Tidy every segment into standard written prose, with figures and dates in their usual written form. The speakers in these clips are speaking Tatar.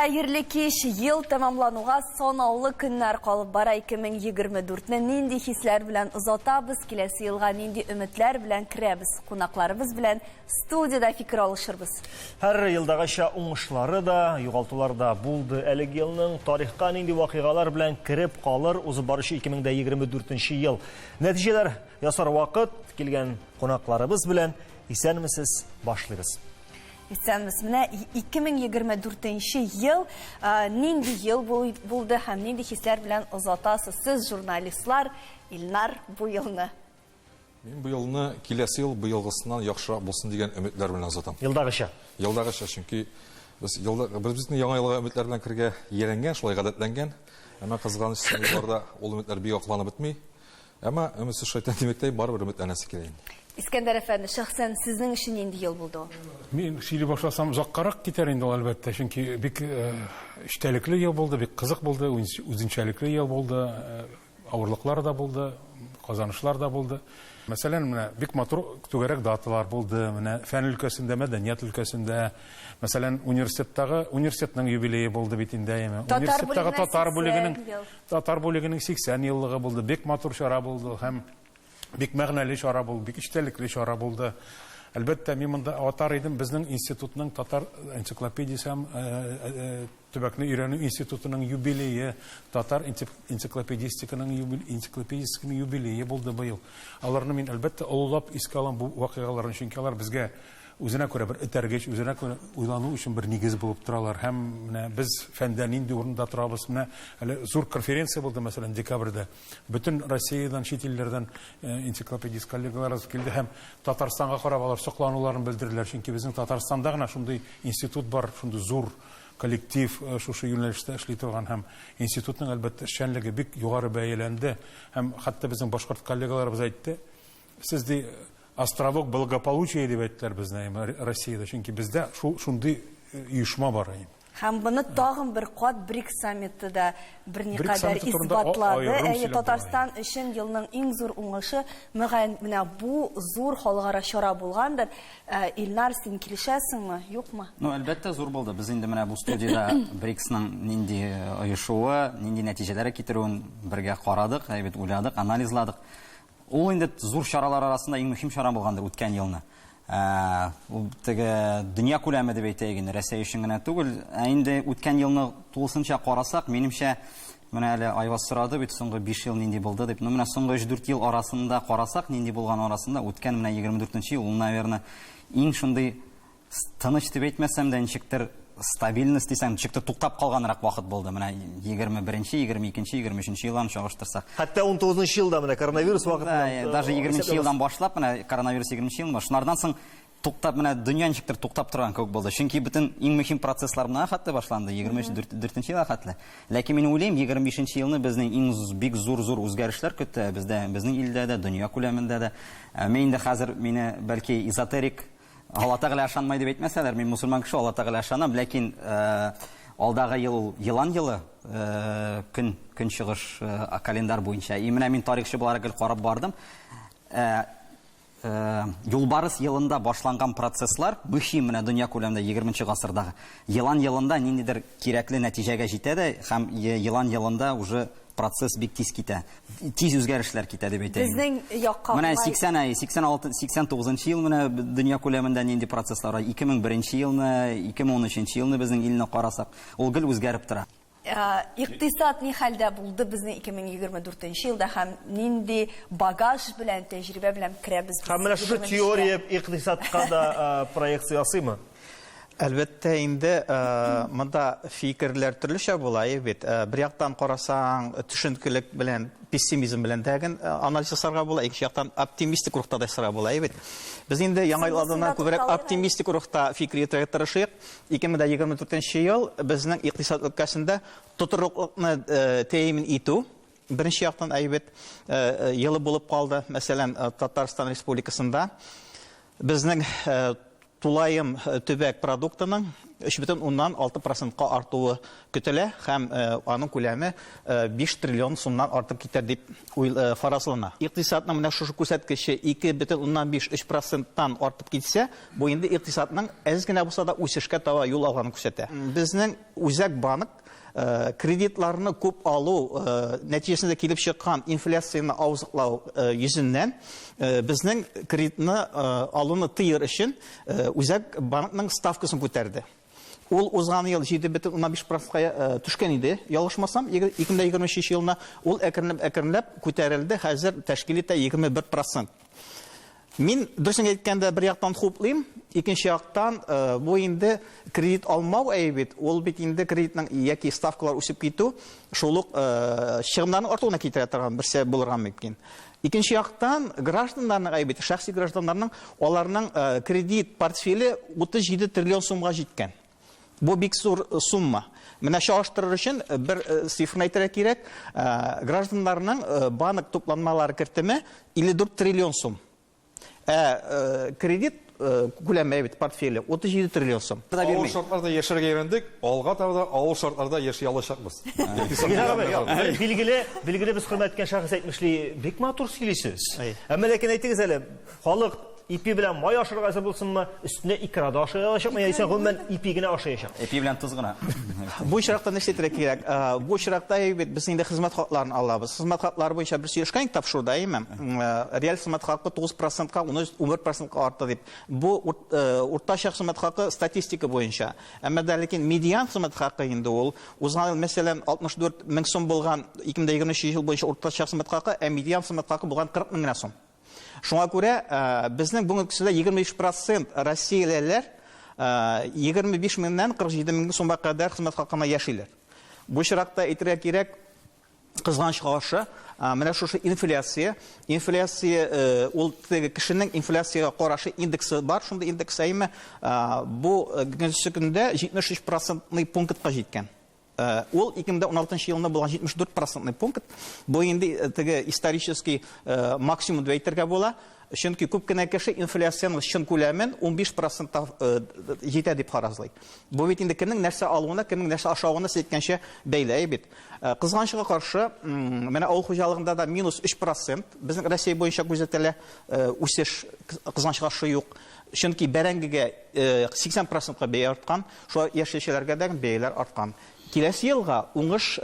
Хәерле кич! Ел тәмамлануга санаулы көннәр калып бара. 2024-не нинди хисләр белән озатабыз, киләсе елга нинди өметләр белән керәбез? Кунакларыбыз белән студиядә фикер алышырбыз. Һәр елдагыча уңышлары да, югалтулар да булды әлеге елның. Тарихка нинди вакыйгалар белән кереп калыр узып баручы 2024 ел? Нәтиҗәләр ясар вакыт, килгән кунакларыбыз белән исәнмесез, башлыйбыз. Исәнмесез. Менә 2024 ел нинди ел булды һәм нинди хисләр белән озатасыз сез, журналистлар, Илнар, бу елны? Мин бу елны киләсе ел быелгысыннан яхшырак булсын дигән өметләр белән озатам. Елдагыча. Елдагыча, чөнки без елда без бит яңа елга өметләр белән керергә ияләнгән, шулай гадәтләнгән. Әмма кызганыч, соңгы елларда ул өметләр бик акланып бетми. Әмма өметсез шайтан димәктәй, барыбер өметләнәсе килә инде. Искәндәр әфәнде, шәхсән сезнең өчен нинди ел булды ул? Мин сөйли башласам, озаккарак китәр инде ул, әлбәттә, чөнки бик эчтәлекле ел булды, бик кызык булды, үзенчәлекле ел булды, авырлыклар да булды, казанышлар да булды. Мәсәлән, менә бик матур түгәрәк даталар булды, менә фән өлкәсендә, мәдәният өлкәсендә. Мәсәлән, университеттагы университетның юбилее булды бит инде, әйеме? Университеттагы татар бүлегенең Татар бүлегенең 80 еллыгы булды. Бик матур чара булды һәм бик мәгънәле чара булды, бик эчтәлекле чара булды. Әлбәттә, мин монда атар идем безнең институтның татар энциклопедиясе һәм э, э, э, төбәкне өйрәнү институтының юбилее, татар энциклопедистиканың энциклопедистиканың юбилее булды быел. Аларны мин әлбәттә олылап искә алам бу вакыйгаларны, чөнки алар безгә Үзенә күрә бер этәргеч, үзенә күрә уйлану өчен бер нигез булып торалар. Һәм менә без фәндә нинди урында торабыз? Менә әле зур конференция булды, мәсәлән, декабрьдә. Бөтен Россиядән, чит илләрдән э, энциклопедист коллегаларыбыз килде һәм Татарстанга карап алар соклануларын белдерделәр. Чөнки безнең Татарстанда гына шундый институт бар, шундый зур коллектив э, шушы юнәлештә эшли торган һәм институтның әлбәттә эшчәнлеге бик югары бәяләнде. Һәм хәтта безнең башкорт коллегаларыбыз әйтте, Сез ди островок благополучия дип әйттеләр безне Россиядә, чөнки бездә шул шундый э, оешма бар. Һәм моны тагын бер кат БРИКС саммиты да берникадәр исбатлады. Әйе, Татарстан өчен елның иң зур уңышы, мөгаен, менә бу зур халыкара чара булгандыр. Э, Илнар, син килешәсеңме, юкмы? Ну, әлбәттә, зур булды. Без инде менә бу студиядә БРИКСның нинди оешуы, нинди нәтиҗәләр китерүен бергә карадык, әйбәт уйладык, анализладык. Ул инде зур чаралар арасында иң мөһим чара булгандыр үткән елны. Ә, ул теге дөнья күләме дип әйтәйек инде, Рәсәй өчен генә түгел. Ә инде үткән елны тулысынча карасак, минемчә, менә әле Айваз сорады бит, соңгы 5 ел нинди булды дип. Ну, менә соңгы 3-4 ел арасында карасак, нинди булган арасында, үткән менә 24 ел, ул, наверное, иң шундый Тыныч дип әйтмәсәм дә, ничектер стабильность дисәң, ничектер туктап калганрак вакыт булды. Менә 21-нче, 22-нче, 23-нче елларны чагыштырсак. Хәтта 19-нчы елда менә коронавирус вакытында. Да, даже 20-нче елдан башлап, менә коронавирус 20-нче елдан, шунардан соң туктап, менә дөнья ничектер туктап торган кебек булды. Чөнки бөтен иң мөһим процесслар менә хәтле башланды, 23-4 елга хәтле. Ләкин мин уйлыйм, 25-нче елны безнең иң бик зур-зур үзгәрешләр көтә, бездә, безнең илдә дә, дөнья күләмендә дә. Мин инде хәзер мине бәлки эзотерик Алла Тәгалә ышанмай дип әйтмәсәләр, мин мусульман кеше, Алла Тәгалә ышанам, ләкин э, алдагы ел ул елан елы, э, көн көнчыгыш э, календарь буенча. И менә мин тарихчы буларак гел карап бардым. Э, э, юлбарыс елында башланган процесслар мөһим менә дөнья күләмендә 20 гасырдагы. Елан елында ниндидер кирәкле нәтиҗәгә җитә дә һәм елан елында уже процесс бик тиз китә. Тиз үзгәрешләр китә дип әйтәйем. Безнең якка Менә 80 ай, 86, 89 ел менә дөнья күләмендә нинди процесслар бар. 2001 елны, 2013 елны безнең илне карасак, ул гел үзгәреп тора. Икътисад ни хәлдә булды безнең 2024 елда һәм нинди багаж белән, тәҗрибә белән керәбез без? Һәм менә шушы теория икътисадка да проекция ясыймы? Әлбәттә инде, монда фикерләр төрлечә була, әйе бит. Бер яктан карасаң, төшенкелек белән, пессимизм белән дә анализ ясарга була, икенче яктан оптимистик рухта да ясарга була, әйе бит. Без инде яңа ел алдыннан күбрәк оптимистик рухта фикер йөртергә тырышыйк. 2024 ел безнең икътисад өлкәсендә тотрыклыкны тәэмин итү, беренче яктан әйбәт елы булып калды. Мәсәлән, Татарстан Республикасында безнең тулаем төбәк продуктының 3,6 процентка артуы көтелә һәм аның күләме 5 триллион сумнан артып китәр дип фаразлана. Икътисадның менә шушы күрсәткече 2,5-3 проценттан артып китсә, бу инде икътисадның әз генә булса да үсешкә таба юл алганын күрсәтә. Безнең Үзәк банк кредитларны күп алу нәтиҗәсендә килеп чыккан инфляцияне авызлыклау йөзеннән безнең кредитны алуны тыер өчен Үзәк банкның ставкасын күтәрде. Ул узган ел 7,5 процентка төшкән иде, ялгышмасам, 2023 елына ул әкренләп-әкренләп күтәрелде, хәзер тәшкил итә 21 процент. Мин, дөресен әйткәндә, бер яктан хуплыйм, икенче яктан, бу инде кредит алмау әйе бит, ул бит инде кредитның яки ставкалар үсеп китү шул ук чыгымнарның артуына китерә торган бер сәбәп булырга мөмкин. Икенче яктан, гражданнарның әйе бит, шәхси гражданнарның, аларның кредит портфеле 37 триллион сумга җиткән. Бу бик зур сумма. Менә чагыштырыр өчен бер цифрны әйтергә кирәк. Гражданнарның банк тупланмалары кертеме 54 триллион сум. Ә кредит күләме бит портфеле 37 триллион сум. Авыр шартларда яшәргә өйрәндек, алга таба да авыр шартларда яши алачакбыз. Билгеле, билгеле без хөрмәт иткән шәхес әйтмешли, бик матур сөйлисез. Әмма ләкин әйтегез әле, халык Ипи белән май ашарга әзер булсынмы, өстенә икра да ашый алачакмы, яисә гомумән ипи генә ашаячак? Ипи белән тоз гына. Бу очракта нәрсә әйтергә кирәк? Бу очракта бит без инде хезмәт хакларын алабыз. Хезмәт хаклары буенча бер сөйләшкән идек тапшыруда, әйеме? Реаль хезмәт хакы 9 процентка, 11 процентка артты дип. Бу уртача хезмәт хакы статистика буенча. Әмма дә ләкин медиан хезмәт хакы инде ул узган ел, мәсәлән, 64 мең сум булган 2023 ел буенча уртача хезмәт хакы, ә медиан хезмәт хакы булган 40 мең генә сум. Шуңа күрә безнең бүгенге көндә 25 процент россиялеләр 25 меңнән 47 мең сумга кадәр хезмәт хакына яшиләр. Бу очракта әйтергә кирәк, кызганычка каршы, менә шушы инфляция, инфляция ул теге кешенең инфляциягә карашы индексы бар, шундый индекс, әйеме, бу бүгенге көндә 73 процентный пунктка җиткән. Ул 2016 елны булган 74 процентный пункт. Бу инде теге исторический максимум дип әйтергә була. Чөнки күп кенә кеше инфляциянең чын күләмен 15 процентта җитә дип фаразлый. Бу бит инде кемнең нәрсә алуына, кемнең нәрсә ашавына сез әйткәнчә бәйле, әйе бит. Кызганычка каршы, менә авыл хуҗалыгында да минус 3 процент безнең Россия буенча күзәтелә, үсеш кызганычка каршы юк. Чөнки бәрәңгегә 80 процентка бәя арткан. Шулай яшелчәләргә дә бәяләр арткан. Киләсе елга уңыш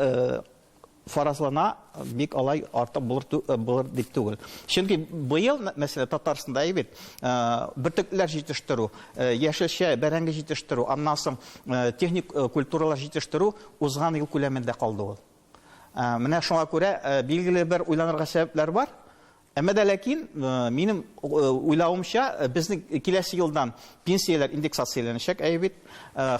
фаразлана, бик алай артык булыр, булыр дип түгел. Чөнки быел, мәсәлән, Татарстанда бит бөртекләр җитештерү, яшелчә, бәрәңге җитештерү, аннан соң техник культуралар җитештерү узган ел күләмендә калды ул. Менә шуңа күрә билгеле бер уйланырга сәбәпләр бар. Әмма дә ләкин, минем уйлавымча, безнең киләсе елдан пенсияләр индексацияләнәчәк, әйе бит,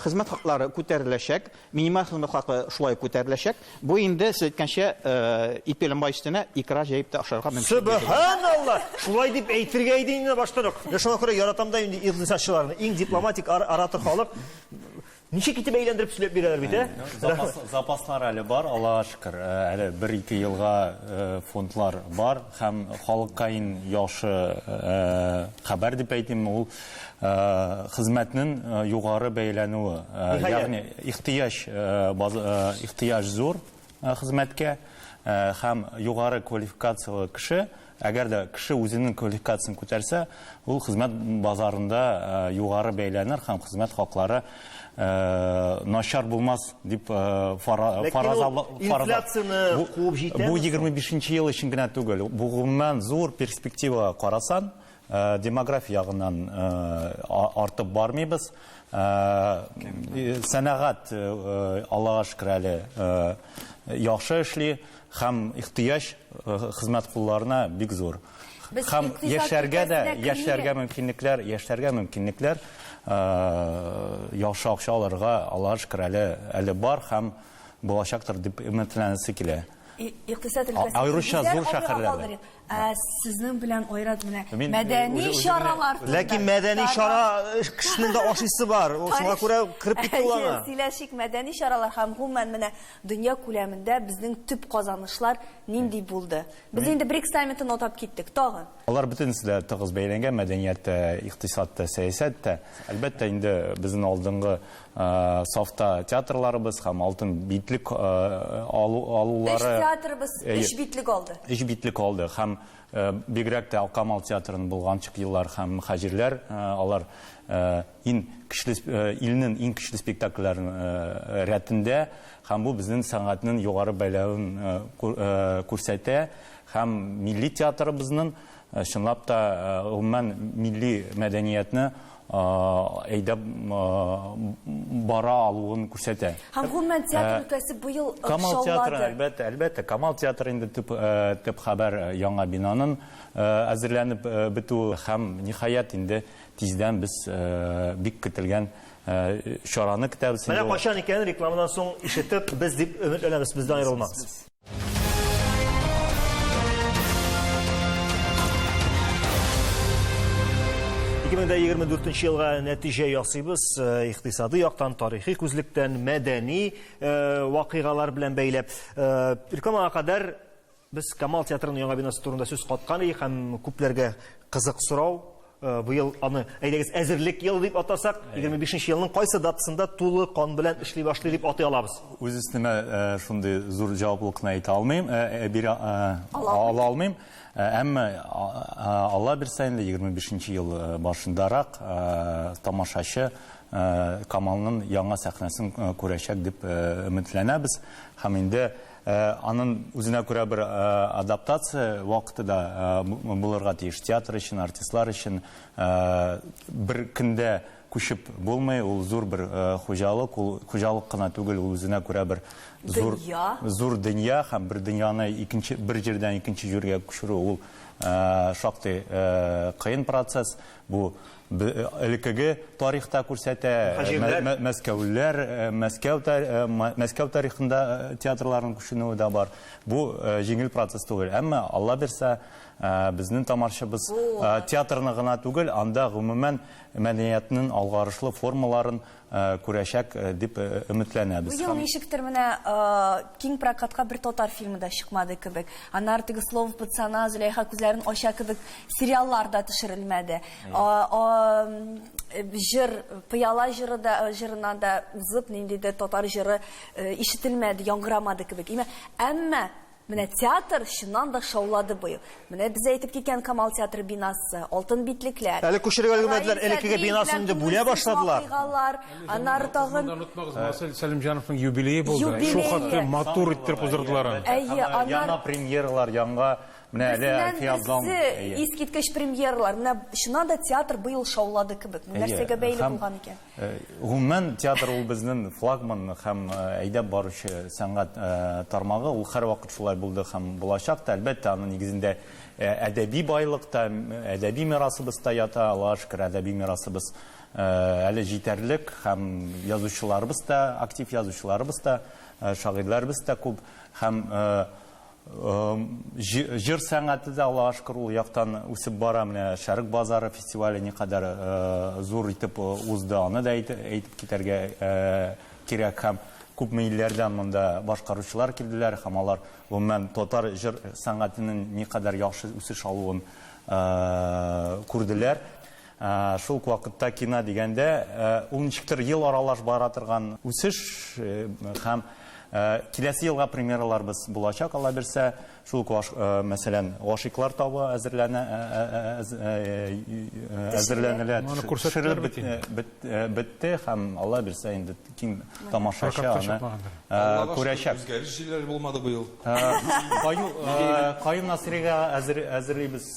хезмәт хаклары күтәреләчәк, минималь хезмәт хакы шулай күтәреләчәк. Бу инде, сез әйткәнчә, ипи белән май өстенә икра җәеп тә ашарга мөмкин. Сөбханалла! Шулай дип әйтергә иде инде баштан ук. Менә шуңа күрә яратам да инде икътисадчыларны. Иң дипломатик оратор халык. Ничек итеп әйләндереп сөйләп бирәләр бит, ә? Запас, запаслар әле бар, Аллага шөкер. Әле бер-ике елга фондлар бар һәм халыкка иң яхшы хәбәр дип әйтим, ул хезмәтнең югары бәяләнүе. Ягъни ихтыяҗ, ихтыяҗ зур хезмәткә һәм югары квалификацияле кеше, әгәр дә кеше үзенең квалификациясен күтәрсә, ул хезмәт базарында югары бәяләнер һәм хезмәт хаклары начар булмас дип фараза. Инфляцияне куып җитәме? Бу 25 нче ел өчен генә түгел, бу гомумән зур перспективага карасан, Демография ягыннан артып бармыйбыз. Сәнәгать, Аллага шөкер, әле яхшы эшли һәм ихтыяҗ хезмәт кулларына бик зур. Һәм яшьләргә дә, яшьләргә мөмкинлекләр, яшьләргә мөмкинлекләр яхшы акча алырга, Аллага шөкер, әле әле бар һәм булачактыр дип өметләнәсе килә. Икътисад өлкәсе. Аеруча зур шәһәрләрдә. Ә сезнең белән Айрат менә мәдәни чаралар турында. Ләкин мәдәни чара кешенең дә ашыйсы бар. Шуңа күрә кереп китте ул аңа. Сөйләшик мәдәни чаралар һәм гомумән менә дөнья күләмендә безнең төп казанышлар нинди булды? Без инде БРИКС саммитын атап киттек. Тагын. Алар бөтенесе дә тыгыз бәйләнгән, мәдәният тә, икътисад та, сәясәт тә. Әлбәттә инде безнең алдынгы сафта театрларыбыз һәм алтын битлек алулары. Өч театрыбыз өч битлек алды. Өч битлек алды һәм бигрәк тә Камал театрының Болганчык еллар һәм Мөхаҗирләр, алар иң көчле илнең иң көчле спектакльләрен рәтендә һәм бу безнең сәнгатьнең югары бәяләвен күрсәтә һәм милли театрыбызның чынлап та гомумән милли мәдәниятне әйдәп бара алуын күрсәтә. Һәм гомумән театр өлкәсе быел Камал театры, әлбәттә, әлбәттә, Камал театры инде төп төп хәбәр яңа бинаның әзерләнеп бетүе һәм ниһаять инде тиздән без бик көтелгән чараны көтәбез. Менә кайчан икәнен рекламадан соң ишетеп, без дип өметләнәбез, бездән аерылмагыз. 2024 елга нәтиҗә ясыйбыз. Э, икътисади яктан, тарихи күзлектән, мәдәни э, вакыйгалар белән бәйләп. Э, рекламага кадәр без Камал театрының яңа бинасы турында сүз каткан идек һәм күпләргә кызык сорау. Быел аны, әйдәгез, әзерлек елы дип атасак, 25 елның кайсы датасында тулы кан белән эшли башлый дип атый алабыз? Үз өстемә шундый зур җаваплылыкны әйтә алмыйм, бирә ала алмыйм. Әмма Алла бирсә инде 25 ел башындарак тамашачы Камалның яңа сәхнәсен күрәчәк дип өметләнәбез. Һәм инде Аның үзенә күрә бер адаптация вакыты да булырга тиеш. Театр өчен, артистлар өчен бер көндә күчеп булмый. Ул зур бер хуҗалык, ул хуҗалык кына түгел, ул үзенә күрә бер зур зур дөнья һәм бер дөньяны икенче бер җирдән икенче җиргә күчерү ул шактый кыен процесс. Бу элеккеге тарихта күрсәтә, мәскәүлеләр, Мәскәү, Мәскәү тарихында театрларның күченүе дә бар. Бу җиңел процесс түгел. Әмма Алла бирсә, безнең тамашачыбыз театрны гына түгел, анда гомумән мәдәниятнең алгарышлы формаларын күрәчәк дип өметләнәбез. Быел ничектер менә киң прокатка бер татар фильмы да чыкмады кебек. Аннары теге Слово пацана, Зөләйха күзләрен ача кебек сериаллар да төшерелмәде. Җыр, Пыяла җыры да җырыннан да узып ниндидер татар җыры ишетелмәде, яңгырамады кебек. Әмма Менә театр чыннан да шаулады быел. Менә без әйтеп киткән Камал театры бинасы, алтын битлекләр. Әле күчерергә өлгермәделәр, элеккеге бинасын инде бүлә башладылар. Вакыйгалар, аннары тагын. Шуны да онытмагыз, Марсель Сәлимҗановның юбилее булды. Шул хәтле матур иттереп уздырдылар аны. Әйе, аннары. Яңа премьералар, яңа менә әле Әлфия абзаң. Берсеннән-берсе искиткеч премьералар. Менә чыннан да театр быел шаулады кебек. Бу нәрсәгә бәйле булган икән? Гомумән, театр ул безнең флагман һәм әйдәп баручы сәнгать тармагы. Ул һәрвакыт шулай булды һәм булачак та. Әлбәттә, аның нигезендә әдәби байлык та, әдәби мирасыбыз та ята. Аллага шөкер, әдәби мирасыбыз әле җитәрлек һәм язучыларыбыз та, актив язучыларыбыз та, шагыйрьләребез тә күп. Һәм Җыр сәнгате дә, Аллага шөкер, ул яктан үсеп бара. Менә Шәрык базары фестивале никадәр зур итеп узды, аны да әйтеп китәргә кирәк. Һәм күпме илләрдән монда башкаручылар килделәр һәм алар гомумән татар җыр сәнгатенең никадәр яхшы үсеш алуын күрделәр. Шул ук вакытта кино дигәндә, ул ничектер ел аралаш бара торган үсеш һәм киләсе елга премьераларыбыз булачак, Алла бирсә. Шул ук, мәсәлән, Гашыйклар тавы әзерләнә, әзерләнелә, төшерелеп бетте һәм Алла бирсә инде киң тамашачы аны күрәчәк. Үзгәреш җилләре булмады быел. Каюм Насыйрига әзерлибез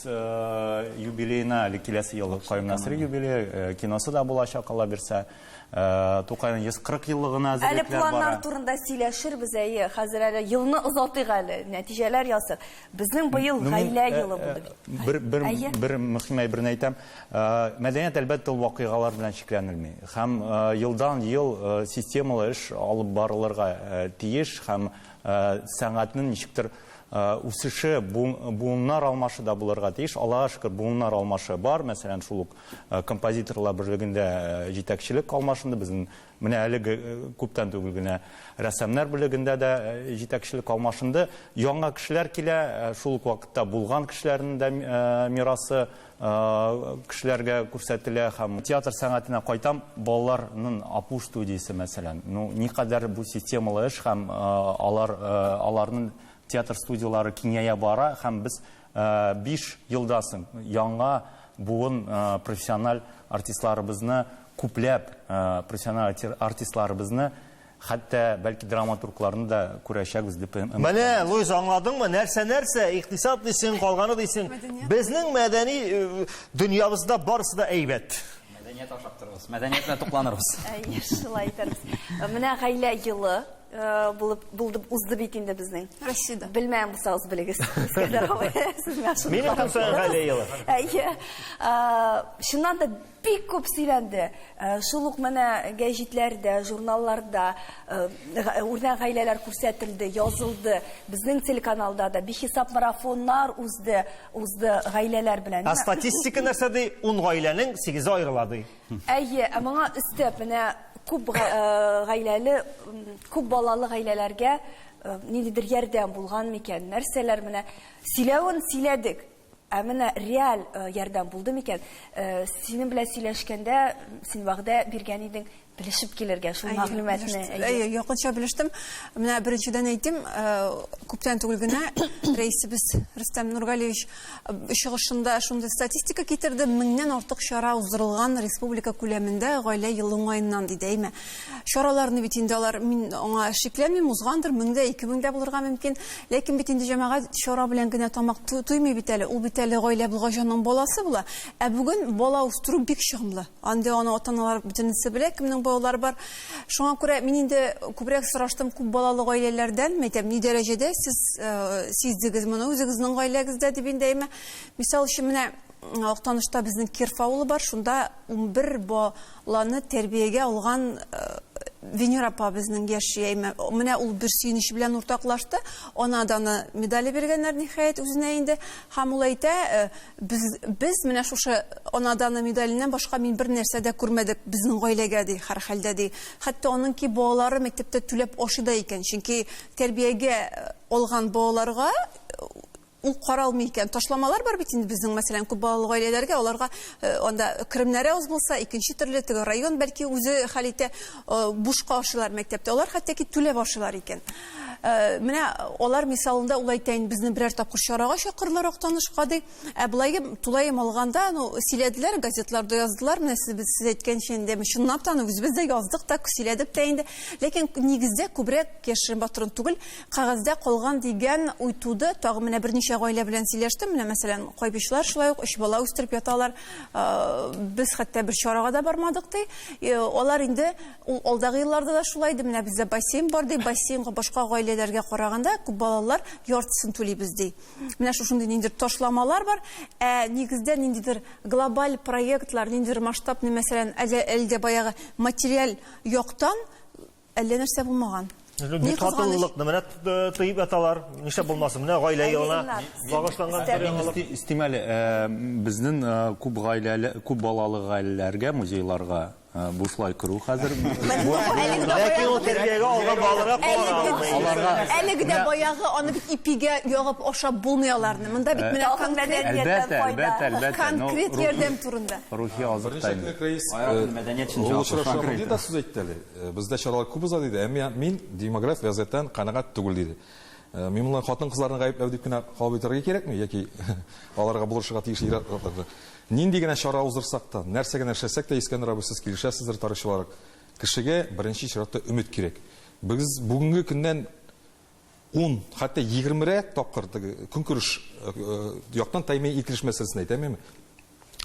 юбилеена, әле киләсе ел Каюм Насыйри юбилее киносы да булачак, Алла бирсә. Тукайның 140 еллыгына Әле әзерлекләр бара. планнар турында сөйләшербез, әйе. Хәзер әле елны озатыйк әле, нәтиҗәләр ясыйк. Безнең быел Ну, мин, гаилә э, елы э, булды бит. Бер, бер, Әйе. бер мөһим әйберне әйтәм. Мәдәният, әлбәттә, ул вакыйгалар белән чикләнелми. Һәм елдан ел системалы эш алып барылырга тиеш һәм сәнгатьнең ничектер үсеше, буыннар алмашы да булырга тиеш. Аллага шөкер, буыннар алмашы бар. Мәсәлән, шул ук композиторлар берлегендә җитәкчелек алмашынды. Безнең менә әлеге күптән түгел генә рәссамнар бүлегендә дә җитәкчелек алмашынды. Яңа кешеләр килә, шул ук вакытта булган кешеләрнең дә мирасы кешеләргә күрсәтелә һәм театр сәнгатенә кайтам, балаларның Апуш студиясе, мәсәлән. Ну, никадәр бу системалы эш һәм алар аларның театр студияләре киңәя бара һәм без 5 елдан соң яңа буын профессиональ артистларыбызны күпләп профессиональ артистларыбызны Хәтта, бәлки, драматургларны да күрәчәкбез дип өметләнәм. Менә, Луиза, аңладыңмы? Нәрсә-нәрсә, икътисад дисең, калганы дисең. Безнең мәдәни дөньябызда барысы да әйбәт. Мәдәният ашап торырбыз, мәдәният белән тукланырбыз. Әйе, шулай итәрбез. Менә гаилә елы булып булды, узды бит инде безнең. Россиядә. Белмәгән булсагыз белегез. Искәндәр абый, сез миңа шуны Минем көн саен гаилә елы. Әйе. Чыннан да Бик күп сөйләнде. Шул ук менә гәҗитләрдә, журналларда үрнәк гаиләләр күрсәтелде, язылды. Безнең телеканалда да бихисап марафоннар узды, узды гаиләләр белән. Ә статистика нәрсә ди? Ун гаиләнең сигезе аерыла ди. Әйе, ә моңа өстәп менә күп гаиләле, күп балалы гаиләләргә ниндидер ярдәм булган микән? Нәрсәләр менә сөйләвен сөйләдек. Ә менә реаль ярдәм булды микән? Синең белән сөйләшкәндә, син вәгъдә биргән идең, белешеп килергә шул мәгълүматны. Әйе, якынча белештем. Менә беренчедән әйтим, күптән түгел генә рәисебез Рөстәм Нургалиевич чыгышында шундый статистика китерде, меңнән артык чара уздырылган республика күләмендә гаилә елы уңаеннан, диде, әйме. Чараларны бит инде алар, мин аңа шикләнмим, узгандыр, мең дә, 2000 дә булырга мөмкин. Ләкин бит инде җәмәгать чара белән генә тамак туймый бит әле. Ул бит әле гаилә булгач аның баласы була. Ә бүген бала үстерү бик чыгымлы. Андый аны ата-аналар бөтенесе белә, кемнең балалары бар. Шуңа күрә мин инде күбрәк сораштым күп балалы гаиләләрдән, мәйтәм, ни дәрәҗәдә сез сиздегез моны үзегезнең гаиләгездә дип инде әйме. Мисал өчен, менә Актанышта безнең Кирф авылы бар, шунда 11 баланы тәрбиягә алган Венера апа безнең яши, әйме. Менә ул бер сөенече белән уртаклашты. Ана даны медале биргәннәр ниһаять үзенә инде. Һәм ул әйтә, без, без менә шушы ана даны медаленнән башка мин бер нәрсә дә күрмәдек безнең гаиләгә, ди, һәрхәлдә, ди. Хәтта аның ки балалары мәктәптә түләп ашый да икән, чөнки тәрбиягә алган балаларга Ул каралмый икән. Ташламалар бар бит инде безнең, мәсәлән, күп балалы гаиләләргә, аларга анда керемнәре аз булса, икенче төрле теге район бәлки үзе хәл итә, бушка ашыйлар мәктәптә. Алар хәтта ки түләп ашыйлар икән. Менә алар мисалында ул әйтә инде, безне берәр тапкыр чарага чакырдылар Актанышка, ди. Ә болай тулаем алганда, ну, сөйләделәр, газетларда яздылар, менә сез, сез әйткәнчә инде, чынлап та, ну, үзебез дә яздык та, сөйләдек тә инде. Ләкин нигездә күбрәк яшерен батырын түгел, Кәгазьдә калган дигән уй туды. Тагын менә берничә гаилә белән сөйләштем. Менә, мәсәлән, Кайбычлар шулай ук өч бала үстереп яталар. Без хәтта бер чарага да бармадык, ди. Алар инде ул алдагы елларда да шулай иде. Менә бездә бассейн бар, ди. Бассейнга башка гаиләләргә караганда күп балалар яртысын түлибез, ди. Менә шушындый ниндидер ташламалар бар. Ә нигездә ниндидер глобаль проектлар, ниндидер масштабный, мәсәлән, әле дә баягы материаль яктан Әллә нәрсә булмаган. Ни кызганыч. Менә тыеп яталар. Нишләп булмасын? Менә гаилә елына багышланган бер яңалык. Өстим әле, безнең күп гаиләле, күп балалы гаиләләргә музейларга бушлай керү хәзер. Ләкин ул тәрбиягә алган балаларга каралмый. Аларга Әлеге дә баягы аны бит ипигә ягып ашап булмый аларны. Монда бит менә конкрет Әлбәттә, әлбәттә, әлбәттә. Конкрет ярдәм турында. Рухи азык та инде. Ул очрашуда мондый да сүз әйтте әле. Бездә чаралар күп уза, диде, әмма мин демографик вәзгыятьтән канәгать түгел, диде. Мин моны хатын-кызларны гаепләү дип кенә кабул итәргә кирәкми, яки аларга булышырга тиеш ир-атларны. Нинди генә чара уздырсак та, нәрсә генә эшләсәк тә, Искәндәр абый, сез килешәсездер тарихчы буларак, кешегә беренче чиратта өмет кирәк. Без бүгенге көннән ун, хәтта егермерәк тапкыр теге көнкүреш яктан тәэмин ителеш мәсьәләсен әйтәм, әйеме?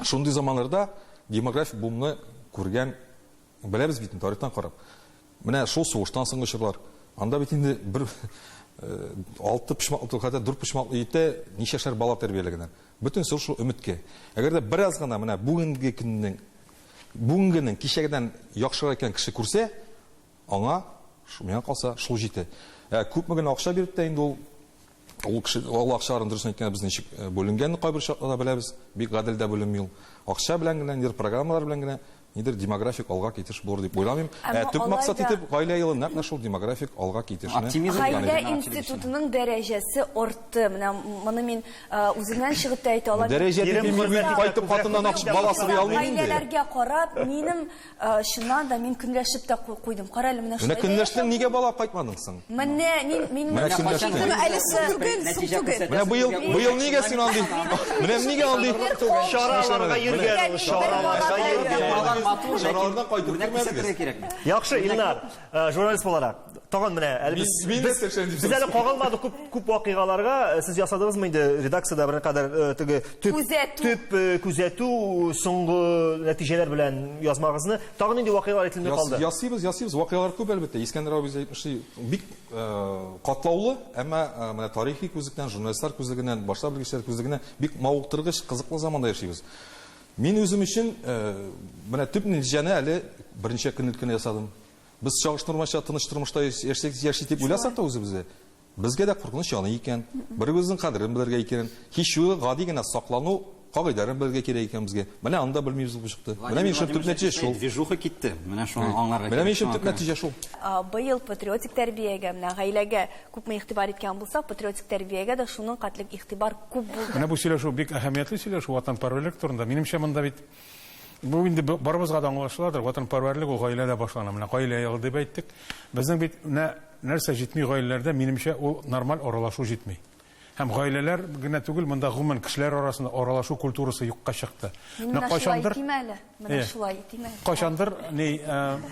Шундый заманнарда демографик бумны күргән Беләбез бит инде тарихтан карап. Менә шул сугыштан соңгы чорлар. Анда бит инде бер алты почмаклы, хәтта дүрт почмаклы өйдә ничәшәр бала тәрбияләгәннәр. Бөтенесе шул өметкә. Әгәр дә бераз гына менә бүгенге көннең бүгенгенең кичәгедән яхшырак икән кеше күрсә, аңа, миңа калса, шул җитә. Ә күпме генә акча биреп тә инде ул ул кеше ул акчаларын дөресен әйткәндә без ничек бүленгәнен кайбер чакларда беләбез, бик гадел дә бүленми ул. Акча белән генә, нидер программалар белән генә нидер демографик алга китеш булыр дип уйламыйм. Ә төп максат итеп гаилә елы нәкъ менә шул демографик алга китешне. Гаилә институтының дәрәҗәсе артты. Менә моны мин үземнән чыгып та әйтә алам. Дәрәҗә дип мин кайтып хатыннан акча бала сорый алмыйм инде. Гаиләләргә карап, минем Чыннан да мин көнләшеп тә куйдым. Кара әле менә шулай. Менә көнләштең, нигә бала кайтмадың соң? Менә мин мин Менә көнләштең. Әле соң түгел, соң түгел. Менә быел быел нигә син андый? Менә нигә андый чараларга йөргән ул, чараларга йөргән. Чаралардан кайтып кермәдегез. Яхшы, Илнар, журналист буларак, тагын менә әле без без әле кагылмадык күп күп вакыйгаларга. Сез ясадыгызмы инде редакциядә берникадәр теге төп төп күзәтү соңгы нәтиҗәләр белән язмагызны? Тагын нинди вакыйгалар әйтелми калды? Ясыйбыз, ясыйбыз. Вакыйгалар күп әлбәттә. Искәндәр абый әйтмешли, бик катлаулы, әмма менә тарихи күзлектән, журналистлар күзлегеннән, башка белгечләр күзлегеннән бик мавыктыргыч, кызыклы заманда яшибез. Мин үзем өчен менә төп нәтиҗәне әле берничә көн элек кенә ясадым. Без чагыштырмача тыныч тормышта яшисек, яши дип уйласак та үзебезне, безгә дә куркыныч яный икән. Бер-беребезнең кадерен белергә икән. Һич югы гади генә саклану кагыйдәләрен белергә кирәк икән безгә. Менә аны да белмибез булып чыкты. Менә минем өчен төп нәтиҗә шул. Движуха китте. Менә шуны аңларга кирәк. Менә минем өчен төп нәтиҗә шул. Быел патриотик тәрбиягә, менә гаиләгә күпме игътибар иткән булсак, патриотик тәрбиягә дә шуның катлек игътибар күп булды. Менә бу сөйләшү бик әһәмиятле сөйләшү ватанпәрвәрлек турында. Минемчә, монда бит бу инде барыбызга да аңлашыладыр, ватанпәрвәрлек ул гаиләдә башлана. Менә гаилә елы дип әйттек. Безнең бит менә нәрсә җитми гаиләләрдә, минемчә, ул нормаль аралашу җитми. Һәм гаиләләр генә түгел, монда гомумән кешеләр арасында аралашу культурасы юкка чыкты. Менә шулай итим әле. Менә шулай итим әле. Кайчандыр ни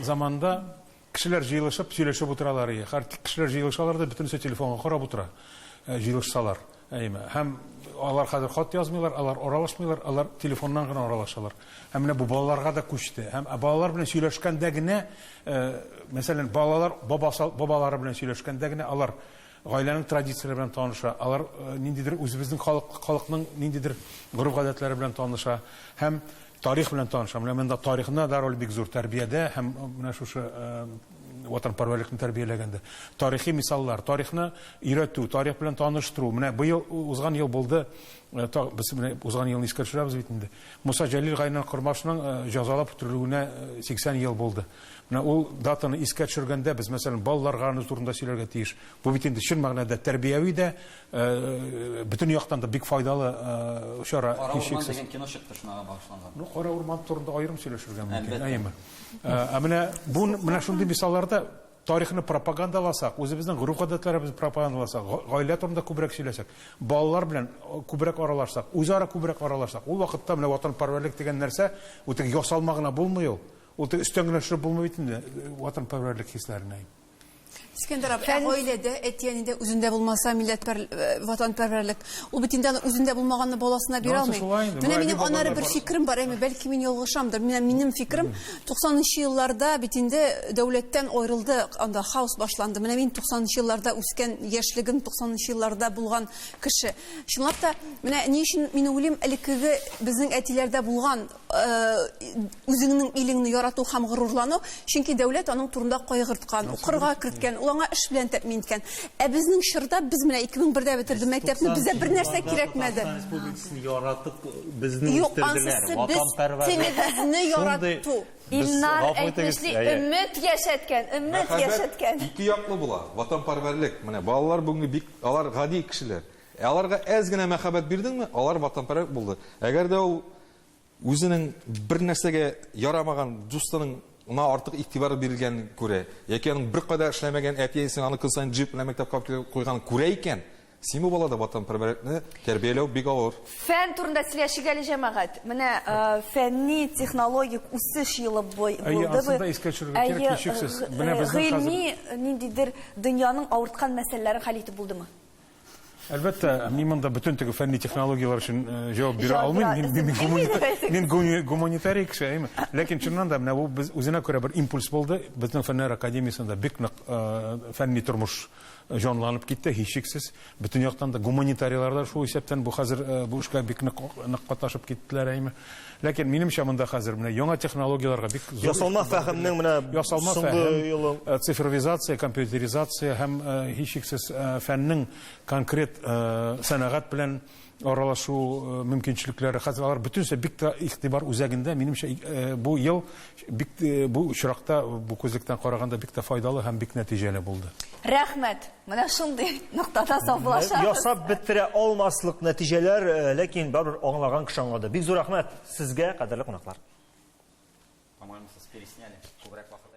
заманда Кешеләр җыелышып, сөйләшеп утыралар ие. Хәр кешеләр җыелышалар да, бөтенесе телефонга карап утыра, җыелышсалар, әйеме. Һәм алар хәзер хат язмыйлар, алар аралашмыйлар, алар телефоннан гына аралашалар. Һәм менә бу балаларга да күчте. Һәм балалар белән сөйләшкәндә генә, мәсәлән, балалар бабасы, бабалары белән сөйләшкәндә генә алар гаиләнең традицияләре белән таныша, алар ниндидер үзебезнең халык, халыкның ниндидер гореф-гадәтләре белән таныша. Һәм Тарих белән таныша. Менә монда тарихына да роль бик зур тәрбиядә һәм менә шушы ватанпәрвәрлекне тәрбияләгәндә. Тарихи мисаллар, тарихны өйрәтү, тарих белән таныштыру. Менә быел узган ел булды, без менә узган елны искә төшерәбез бит инде. Муса Җәлил Гайнан Кормашның җәзалап үтерелүенә 80 ел булды. Менә ул датаны искә төшергәндә без, мәсәлән, балаларга аны турында сөйләргә тиеш. Бу бит инде чын мәгънәдә тәрбияви дә, бөтен яктан да бик файдалы чара, Кара урман дигән кино чыкты шунага багышланган. Ну, Кара урман турында аерым сөйләшергә мөмкин, әйеме? Ә менә бу менә шундый мисалларда тарихны пропагандаласак, үзебезнең гореф-гадәтләребезне пропагандаласак, гаилә турында күбрәк сөйләсәк, балалар белән күбрәк аралашсак, үзара күбрәк аралашсак, ул вакытта менә ватанпәрвәрлек дигән нәрсә, ул теге ясалма гына булмый ул. Ул теге өстән генә төшереп булмый бит инде ватанпәрвәрлек хисләренә. Искәндәр абый, ә гаиләдә, әти-әнидә үзендә булмаса милләтпәр, ватанпәрвәрлек, ул бит инде аны үзендә булмаганны баласына бирә алмый. Менә минем аннары бер фикерем бар, әмма бәлки мин ялгышамдыр. Менә минем фикерем, 90 нчы елларда бит инде дәүләттән аерылды, анда хаос башланды. Менә мин 90 нчы елларда үскән, яшьлегем 90 нчы елларда булган кеше. Чынлап та, менә ни өчен мин уйлыйм, элеккеге безнең әтиләрдә булган үзеңнең илеңне ярату һәм горурлану, чөнки дәүләт аның турында кайгырткан, укырга керткән, ул аңа эш белән тәэмин иткән. Ә безнең чорда без менә 2001дә бетерде мәктәпне, безгә бер нәрсә кирәкмәде. Татарстан Республикасын яратып безне Юк, үстерделәр. ансы без телебезне ярату. Илнар әйтмешли, өмет яшәткән, өмет яшәткән. Ике яклы була, ватанпәрвәрлек. Менә балалар бүгенге бик, алар гади кешеләр. Ә аларга әз генә мәхәббәт бирдеңме, алар ватанпәрвәр булды. Әгәр дә ул үзенең бер нәрсәгә ярамаган дустының ңа артык игътибар бирелгәнен күрә, яки аның беркайда эшләмәгән әти-әнисенең аны көн саен джип белән мәктәпкә алып килеп куйганын күрә икән, син бу балада ватанпәрвәрлекне тәрбияләү бик авыр. Фән турында сөйләшик әле, җәмәгать. Менә фәнни, технологик үсеш елы булды. Әйе, анысын да искә төшерергә кирәк, һичшиксез. Менә безнең хәзер. Гыйльми ниндидер дөньяның авырткан мәсьәләләрен хәл итеп булдымы? Әлбәттә, мин монда бөтен теге фәнни технологияләр өчен җавап бирә алмыйм. Мин, мин гуманитарий кеше, әйме. Ләкин чыннан да менә бу без үзенә күрә бер импульс булды. Безнең фәннәр академиясендә бик нык фәнни тормыш җанланып китте, һичшиксез. Бөтен яктан да гуманитарийлар да шул исәптән бу хәзер бу эшкә бик нык нык катнашып киттеләр, әйме. Ләкин минемчә монда хәзер менә яңа технологияләргә бик зур ясалма фәһемнең менә ясалма фәһем, юлы. Э, цифровизация, компьютеризация һәм э, һичшиксез э, фәннең конкрет сәнәгать белән аралашу мөмкинчелекләре хәзер алар бөтенесе бик тә игътибар үзәгендә. Минемчә, бу ел бик бу очракта бу күзлектән караганда бик тә файдалы һәм бик нәтиҗәле булды. Рәхмәт. Менә шундый ноктада саубуллашабыз. Ясап бетерә алмаслык нәтиҗәләр, э, ләкин барыбер аңлаган кеше аңлады. Бик зур рәхмәт сезгә, кадерле кунаклар. По-моему, сез пересняли. Күбрәк вакыт.